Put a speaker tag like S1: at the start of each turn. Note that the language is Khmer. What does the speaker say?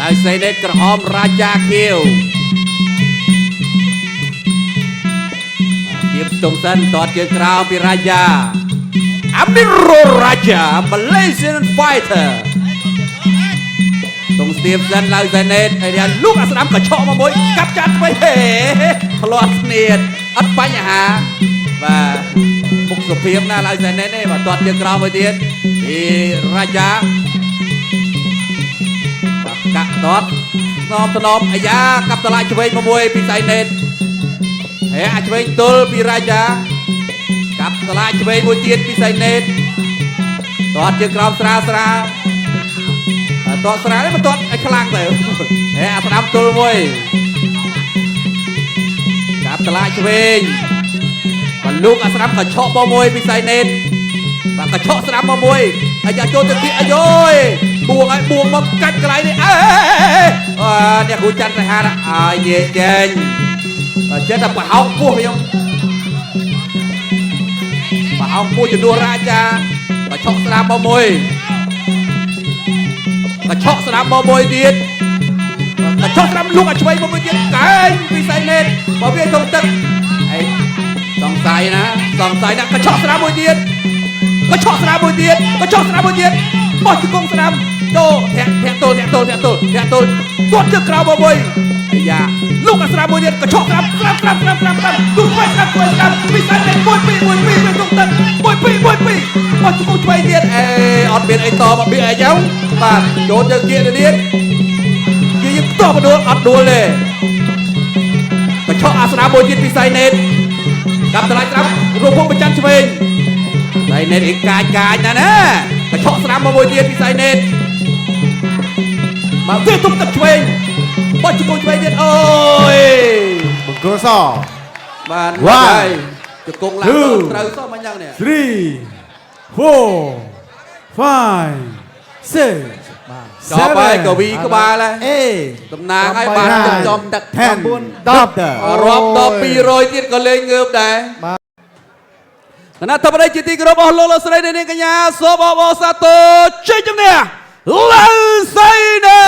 S1: ឡៅសៃណេតក្រហមរាជាខៀវ ទៀបស្ទងសិនតតជើងក្រោមពីរាជាអាមីរ៉ូរាជា Malaysian fighter ទងស្ទៀបសិនឡៅសែណេតហើយរៀនលូកអាស្ដាំកញ្ឆក់មកមួយកាប់ចាត់ថ្មីហេធ្លាត់ស្នៀតអត់បញ្ហាបាទមុខសុភាពណាឡៅសែណេតទេបាទតតជើងក្រោមមួយទៀតពីរាជាបាទកាក់តតថ្នមថ្នមអាយ៉ាកាប់តឡាច់ឆ្វេងមកមួយពីសៃណេត ហេអាចឆ្វេងទល់ពីរាជាកាប់តឡាឆ្វេងមួយទៀតពីសៃណេតតតជើងក្រោមស្រាលស្រាលតតស្រាលទេមិនតតឲ្យខ្លាំងទៅហេអាស្ដាំទល់មួយកាប់តឡាឆ្វេងបាទលោកអាស្ដាំកញ្ឆក់មកមួយពីសៃណេតបាទកញ្ឆក់ស្ដាំមកមួយអាយ៉ាចូលទៅទៀតអាយយបួងឲ្យបួងមកកាច់កន្លែងនេះអេអើអ្នកគ្រូច័ន្ទសីហាឲ្យនិយាយចេញ បាទចិត្តតែប្រហោងពោះខ្ញុំប្រហោងពោះជំនួសរាជាកញ្ឆក់ស្ដាំមកមួយកញ្ឆក់ស្ដាំមកមួយទៀតកញ្ឆក់ស្ដាំលុកឲ្យឆ្វេងមកមួយទៀតកែងពីសៃណេតបើវាក្នុងទឹកអេសង្ស័យណាសង្ស័យណាកញ្ឆក់ស្ដាំមួយទៀតកញ្ឆក់ស្ដាំមួយទៀតកញ្ឆក់ស្ដាំមួយទៀតបោះជង្គង់ស្ដាំចូលធាក់ធាក់ទល់ធាក់ទល់ធាក់ទល់ធាក់ទល់ទាត់ជើងក្រោមមកមួយអាយ៉ាលុកអាស្ដាំមួយទៀតកញ្ឆក់ស្ដាំស្ដាំស្ដាំស្ដាំស្ដាំស្ដាំទូស្វែងស្ដាំស្វែងស្ដាំពីសៃណេត1 2 1 2វាក្នុងទឹក1 2 1 2បោះជង្គង់ឆ្វេងទៀតអេអត់មានអីតមកបៀអីចឹងបាទចូលទៅគៀកទៅទៀតជាយើងផ្ទាស់បដួលអត់ដួលទេកញ្ឆក់អាស្ដាំមួយទៀតពីសៃណេតកាប់តម្លៃស្ដាំរូបភពប្រច័នឆ្វេងសៃណេតអ៊ីកាចកាចណាស់ណាកញ្ឆក់ស្ដាំមកមួយទៀតពីសៃណេតមកវាទុំទឹកឆ្វេងបោះជង្គង់ឆ្វេងទៀតអូយ
S2: បង្គោលស
S1: បាទ
S2: One,
S1: ហើយជង្គង់ឡើង
S2: two,
S1: ត្រូវសោះមកយ៉ាងនេះ
S2: 3 4 5 6
S1: ចប់ហើយកវីក្បាលហើយ
S2: អេ
S1: តំណាងឲ្យបានទឹកចំទឹក
S2: 10 10
S1: រាប់ដល់200ទៀតក៏លេងងើបដែរ
S3: បាទ
S1: គណៈធិបតីជាទីគោរពអស់លោកលោកស្រីអ្នកនាងកញ្ញាសូមអបអរសាទរជ័យជំនះលើសៃណេ